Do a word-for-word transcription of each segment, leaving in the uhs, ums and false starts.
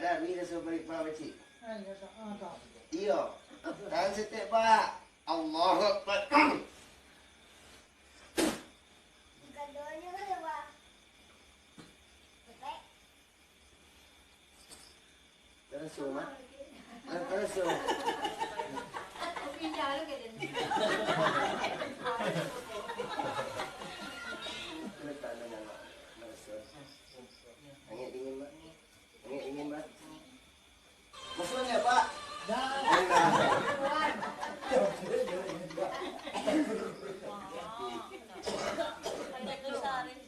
Dari raso paruik Pak, Pakcik. Iyo. Tahan saketek, Pak. Allahu Akbar. Taraso, Mak? Ah, taraso. Angek dingin, Mak. Angek dingin, Mak. Maksudnya, Pak? Dah.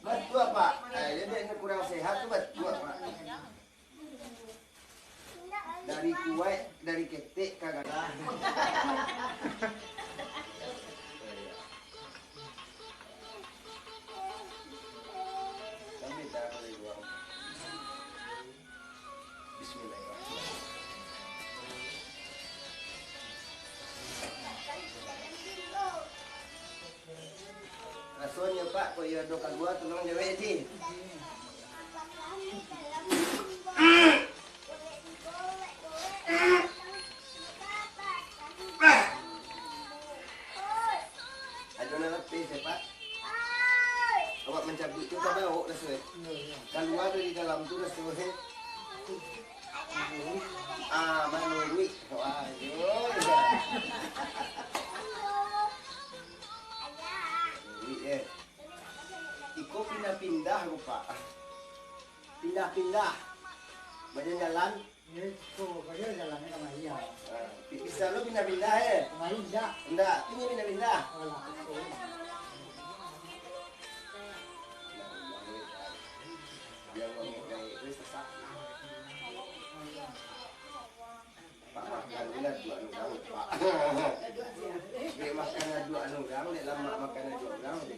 Batua, Pak. Eh, dia, dia kurang sehat tu, batua, Pak. Dari kuaik, dari ketek ka galah. Kan beda kalau di luar. Bismillahirrahmanirrahim. Rasonyo, Pak, kok iyo ado kalua, tolong jawek, Ji. Ado nan lapeh, Pak. Awak mancabuik tu tadaok raso, eh. Kalua dari dalam tu raso, eh. Ah, manuruik. Wah, yo, yo. Manuruik, eh. Iko pindah-pindah ko, Pak. Pindah-pindah. Bajalan-jalan. Iko, bajalan-jalan kamari, yo. Ah, pi-, bisa lo pindah-pindah, eh? Kamari indak. Indak, inyo pindah-pindah. Alah, iko. Dia ngomong gaek tu sesak. Pak makan tu lah duo anu urang, Pak. Dek makan lah duo anu urang, dek lamak makan lah duo urang, dek.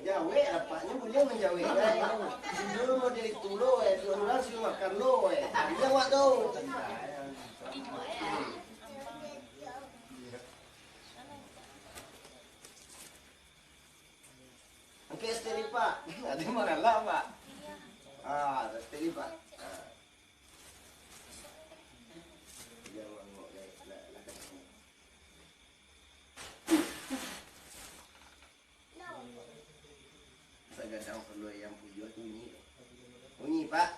Jawek lah, Pak. Nyo buliah manjawek, kan? Inyo model itu lo, eh. Duo urang suruah makan lo, eh. Tadi awak tu. Angkek setelik, Pak. Ado mangalak, Pak. Ah, setelik, Pak. Ah. Sagadang kalau ayam puyuh tu bunyi. Bunyi, Pak.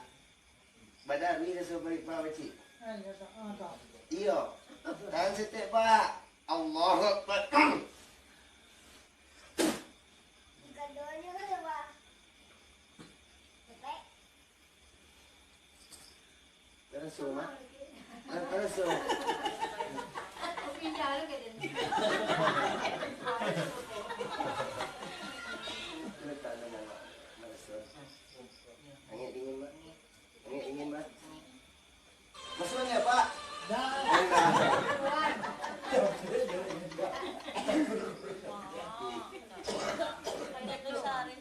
Badarui raso paruik Pak, Pakcik. Iyo. Tahan saketek, Pak. Allahu Akbar. Taraso, Mak? Ah, taraso. Letak dalam, Mak. Taraso. Angek dingin, Mak. Angek dingin, Mak. Maksudnya, Pak? Dah.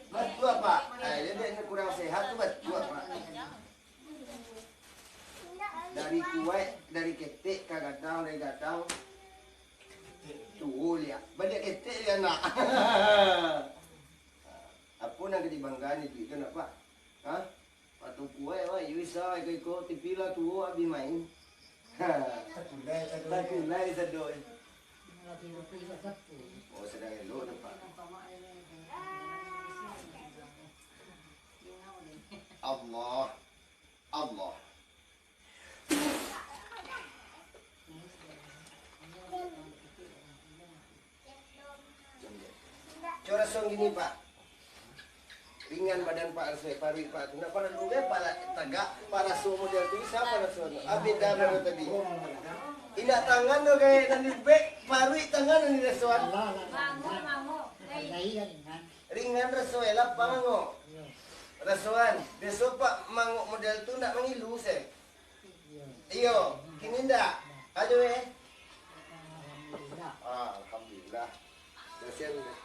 Batua, Pak. Eh, dia, dia kurang sehat tu, batua, Pak. Dari kuaik, dari ketek ka gadang, dari gadang tuo liak. Baliak ketek liak, nak. Apo nan ka dibanggaan iduik tu, nak, Pak? Ha? Patuku ai, wai, yo bisa, iko-iko, tapi lah tuo abih main. Ha. Takulai sado. Oh, sadang elok tu, Pak. Allah. Allah. Cuma raso gini, Pak. Ringan badan Pak, raso paruik Pak tu. Ndak paralu, eh, Pak, tagak, Pak, raso model tu, bisa Pak raso tu. Ah, beda model tadi. Indak tangan tu kayak nan di bek, paruik tangan nan dirasoan. Ringan raso, eh, lah, Pak, ngangok. Rasoan, biaso Pak mangok model tu ndak mangilu, se. Iyo, kini ndak? Aduh, eh. Alhamdulillah. Kasihan deh.